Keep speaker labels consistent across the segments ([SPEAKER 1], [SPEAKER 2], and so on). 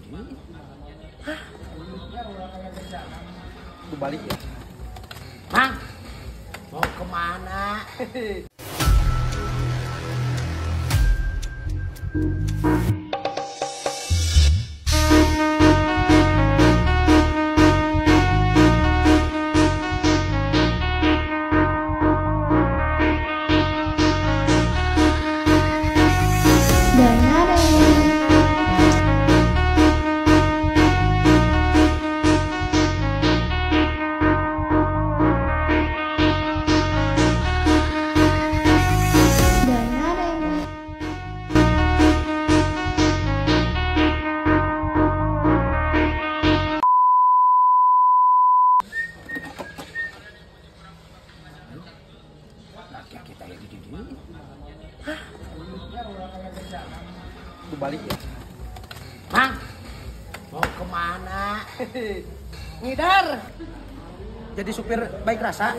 [SPEAKER 1] dieu. Hah? Kudu balik ya. Mang, mau kemana? Hah? Kudu balik ya. Mang, mau kemana? Ngidar. Jadi supir baik rasa.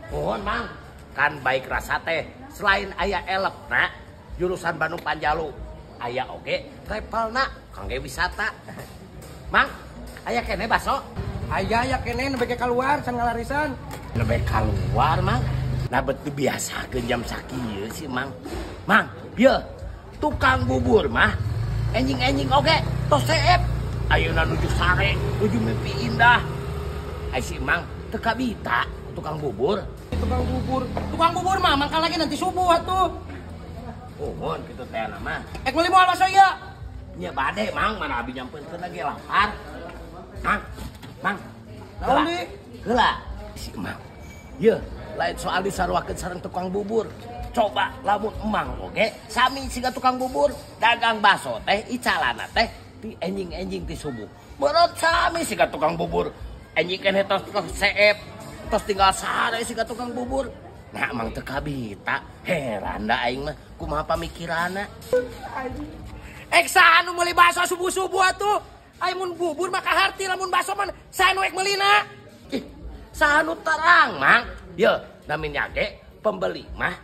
[SPEAKER 1] Mohon Mang, kan baik rasa teh. Selain aya elep nak, jurusan Bandung Panjalu, aya oge travel nak, kangge wisata. Mang, aya kene baso?
[SPEAKER 2] Aya ya kene nembe keluar can ngalarisan.
[SPEAKER 1] Nembe keluar Mang. Nah betul biasa ke jam sakieu sih Mang. Mang, bieu tukang bubur mah enjing-enjing oge tos seep. Ayeuna nuju sare, nuju mimpi indah. Ai si Mang teu kabita tukang bubur.
[SPEAKER 2] Tukang bubur. Tukang bubur mah mangkal lagi nanti subuh atuh.
[SPEAKER 1] Uhun kitu teh mah.
[SPEAKER 2] Ek meuli moal baso ieu.
[SPEAKER 1] Nya bade Mang, mana abi nyampeunkeun lagi lapar. Mang, Mang.
[SPEAKER 2] Naon deui?
[SPEAKER 1] Heula si Mang. Yeuh, lain soal disaruakeun sareng tukang bubur. Coba lamun emang oge sami siga tukang bubur, dagang baso teh icalana teh ti enjing-enjing ti subuh. Beurot sami siga tukang bubur. Enjing keneh tos seep, tos tinggal sare siga tukang bubur. Nah emang teu kabita, heran da aing mah kumaha pamikiranna.
[SPEAKER 2] Ek saha nu meuli baso subuh-subuh atuh? Ai mun bubur mah kaharti, lamun baso mah saha nu ek meulina?
[SPEAKER 1] Ih, saha nu terang, Mang? Yeuh, namina ge pembeli mah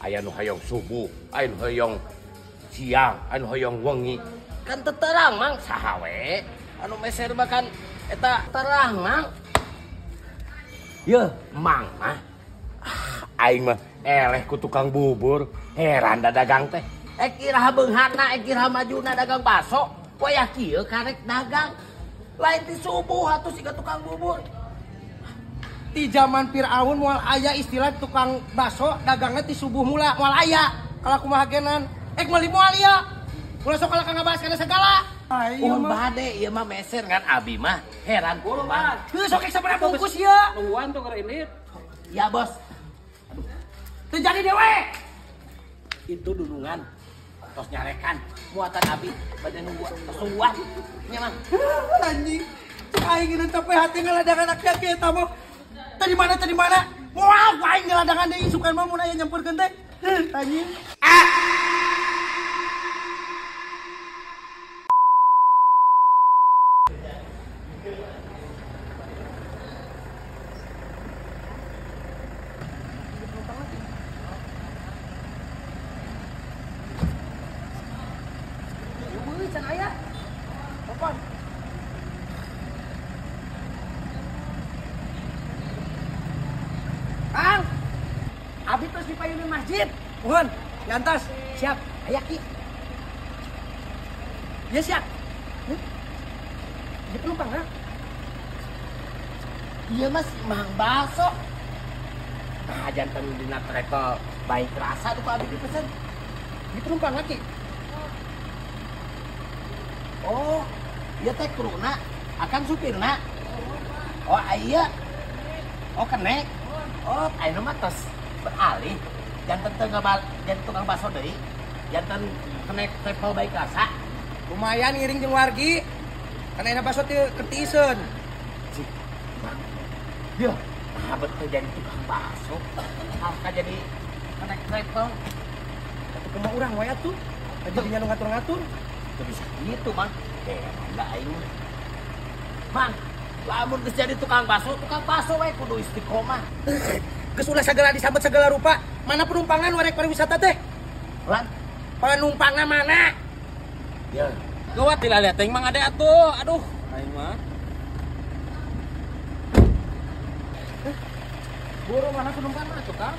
[SPEAKER 1] aya nu hoyong subuh, aya nu hoyong siang, aya nu hoyong wengi. Kan terang, Mang, saha we anu meser mah kan eta terang, Mang. Yeuh, Mang mah aing mah eleh ku tukang bubur, heran da dagang teh. Ek iraha beungharna, ek iraha majuna dagang baso, wayah kieu karek dagang. Lain ti subuh atuh siga tukang bubur.
[SPEAKER 2] Di zaman Fir'aun moal aya istilah tukang baso dagangnya ti subuh mula moal aya. Kalau kumaha genan, ek meuli moal ieu. Ulah sok kalah ngabahas kana segala.
[SPEAKER 1] Ayo bade ieu mah meser ngan abi mah heran ku Mang.
[SPEAKER 2] Heuh sok ek sabaraha bungkus ieu.
[SPEAKER 3] Nungguan tuh keur ini.
[SPEAKER 1] Ya bos. Aduh.
[SPEAKER 2] Teu jadi dewe.
[SPEAKER 1] Itu dulungan tos nyarekan muatan abi bade nunggu tos nungguan. Nya Mang.
[SPEAKER 2] Anjing. Cek aing ngeun capek hati ngaladangan aki-aki eta mah. Tadi mana tadi mana? Moal aing ngaladangan deui sukan mah mun aya nyamperkeun teh. Anjing. Can aya. Telepon. Kang, abi terus dipayunin masjid. Mohon, diantas. Siap, aya ki. Ya siap. Ini penumpang ha?
[SPEAKER 1] Iya mas, Mang baso. Nah, jantan dina travel baik rasa tuh abi dipesan.
[SPEAKER 2] Ini penumpang lagi.
[SPEAKER 1] Oh, iya teh kruna, akan supirna. Oh iya, oh kenek. Oh, ayeuna mah tos beralih. Jantan teu jantan tukang baso deui. Jantan kenek travel baik rasa.
[SPEAKER 2] Lumayan ngiring jeung wargi. Karena ayeuna baso teu ketiiseun.
[SPEAKER 1] Cik, Mang. Yeuh, nah betul jadi tukang baso. Harus jadi kenek travel.
[SPEAKER 2] Atuh kumaha urang wae atuh. Jadinya nu ngatur-ngatur.
[SPEAKER 1] Teu bisa gitu, Mang. Heran aing. Mang, lamun geus jadi tukang baso we kudu istiqomah.
[SPEAKER 2] Geus ulah sagala disambet segala rupa. Mana penumpangan warek pariwisata teh?
[SPEAKER 1] Lan,
[SPEAKER 2] penumpangna mana?
[SPEAKER 1] Ya.
[SPEAKER 3] Gawat dilaliat teh Mang Ade atuh. Aduh, aing mah. Buru mana penumpang mah atuh, Kang?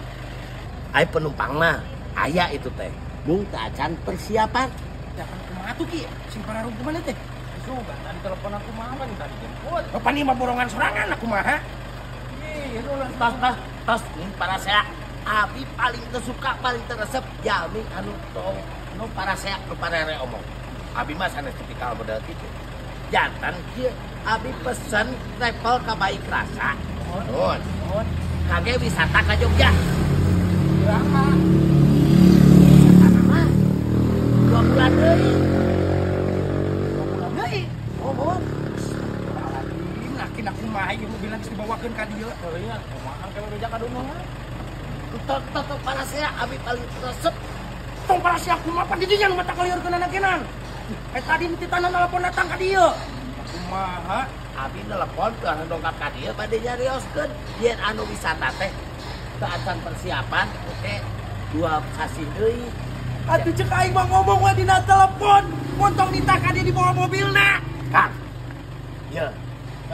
[SPEAKER 1] Ai penumpang mah aya itu teh. Mung teu acan persiapan.
[SPEAKER 2] Jangan kumaha tuh Ki, sing pararung kumaha teh?
[SPEAKER 3] Sugan tadi telepon aku mah kan tadi jemput.
[SPEAKER 2] Bapak nih mah borongan sorangan aku mah.
[SPEAKER 3] Ih,
[SPEAKER 1] tos tos tos nih para saya. Abi paling tersuka, paling teresep jalmi anu tong nu parasea nu parere omong. Abi mah sanes tipikal model kitu. Jantan kieu abi pesen travel ka Baik Rasa. Nuhun. Kage wisata ka Jogja.
[SPEAKER 3] Iraha.
[SPEAKER 1] Wisata mah 2 bulan deui.
[SPEAKER 2] 2 bulan deui.
[SPEAKER 1] Oh.
[SPEAKER 2] Astagfirullahaladzim, nakin aku mah ieu mobilna geus dibawakeun ka dieu.
[SPEAKER 3] Heuh nya, kumaha ke beja ka dunungan.
[SPEAKER 1] Tok parasea abi paling resep.
[SPEAKER 2] Tong parasea kumaha pan di dinya nu mata kaliurkeun anakenan. Tadi titanan telepon datang ka dieu. Kumaha?
[SPEAKER 1] Abi telepon teu anu dongkap ka dieu bade nyarioskeun yen anu wisata teh teu acan persiapan oke 2 sasih deui.
[SPEAKER 2] Atuh ceuk aing mah ngomong we dina telepon, montong nitah ka dieu dibawa mobilna.
[SPEAKER 1] Kang. Ye,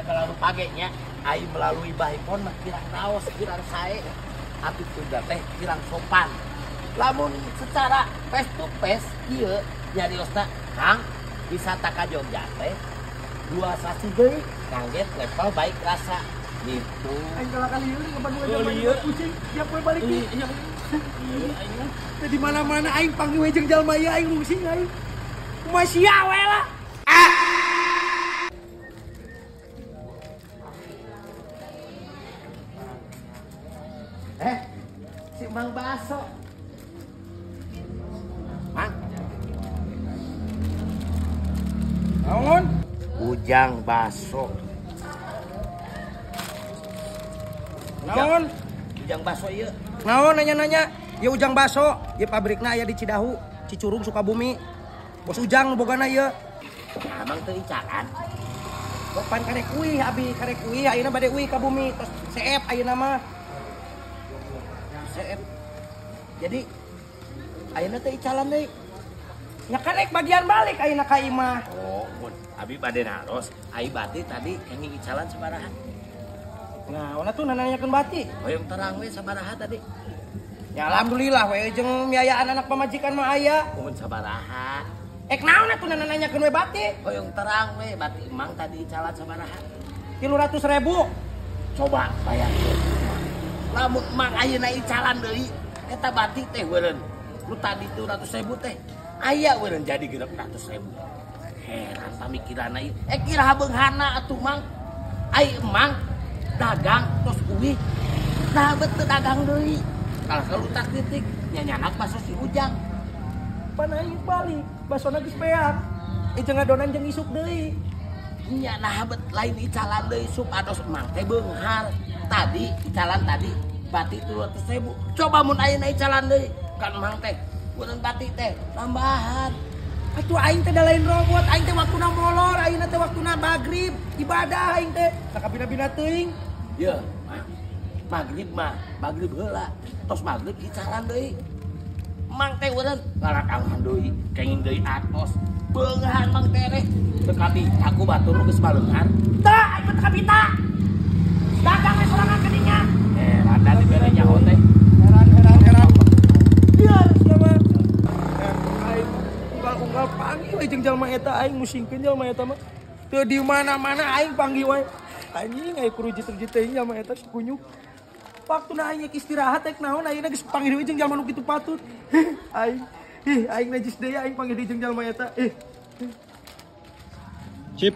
[SPEAKER 1] kalau page nya aing melalui baipon mah kirang raos, kirang sae. Atuh tunda teh kirang sopan. Lamun secara face to face ieu nyariosna Kang wisata ka Jogja teh 2 sasih deui kangge level Baik Rasa gitu.
[SPEAKER 2] Aing kalah kali ieu ka Bandung aja pusing tiap poe balik di.
[SPEAKER 3] Iya. Aing mah
[SPEAKER 2] di mana-mana aing panggil we jeung jalma ieu aing pusing aing. Kumaha sia we lah.
[SPEAKER 1] Si Mang Baso. Mang.
[SPEAKER 2] Naon?
[SPEAKER 1] Ujang Baso.
[SPEAKER 2] Naon?
[SPEAKER 1] Ujang Baso ieu.
[SPEAKER 2] Naon nanya-nanya? Ya Ujang Baso, ieu pabrikna aya di Cidahu, Cicurug, Sukabumi. Bos Ujang nu bogana ieu.
[SPEAKER 1] Nah, Mang teu icalan.
[SPEAKER 2] Pan karek uih abi, karek uih ayeuna bade uih ka bumi tos CF ayeuna mah.
[SPEAKER 1] CF. Jadi ayeuna teh icalan deui.
[SPEAKER 2] Nya karek bagian balik ayeuna ka imah.
[SPEAKER 1] Oh, mun abi bade naros, ai bati tadi kenging icalan sabaraha.
[SPEAKER 2] Nah, ona tuh nanyakeun bati.
[SPEAKER 1] Hoyong terang we sabaraha tadi.
[SPEAKER 2] Ya alhamdulillah we jeung miayaan anak pamajikan mah aya.
[SPEAKER 1] Mun sabaraha.
[SPEAKER 2] Ek naon atuh nanyakeun we bati?
[SPEAKER 1] Hoyong terang we bati emang tadi icalan sabaraha?
[SPEAKER 2] 300.000.
[SPEAKER 1] Coba bayangkeun. Lamun emang ayeuna icalan deui eta bati teh eureun. Nu tadi 200.000 teh aya eureun jadi 600.000. Heran pamikiranna ieu. Kira beunghana atuh Mang. Ai emang dagang tos uwih. Nah bet teu dagang deui. Kalah kalutak titik nyanyanak baso si Ujang.
[SPEAKER 2] Pan aing balik, basona geus beak. Jeung ngadonan jeung isuk deui.
[SPEAKER 1] Nya nah bet lain icalan deui supados emang teh beunghar. Tadi icalan tadi bati 200.000. Coba mun ayeuna icalan deui kan emang teh eureun bati teh tambahan.
[SPEAKER 2] Atuh aing teh da lain robot, aing teh waktuna molor, ayeuna teh waktuna magrib, ibadah aing teh. Sakabina-bina teuing.
[SPEAKER 1] Ye, magrib mah, magrib heula. Tos magrib icalan deui. Mang teh eureun ngarakangan deui, kenging deui atos. Beungahan mang teh teh. Teu kabita ku batur nu geus baleungan.
[SPEAKER 2] Teu, aing mah teu kabita. Dagang we sorangan ka dinya.
[SPEAKER 1] Rada dibere nyaho teh.
[SPEAKER 2] Heran heran heran. Biar sia mah. Aing unggal-unggal panggil we jeung jalma eta aing musingkeun jalma eta mah. Teu di mana-mana aing panggil wae. Anjing aing kurujit-rujit teuing jalma eta si kunyuk. Waktuna aing istirahat rek naon ayeuna geus panggil deui jeung jalma nu kitu patut. Aing ih aing najis deui aing panggil deui jeung jalma eta.
[SPEAKER 3] Cip.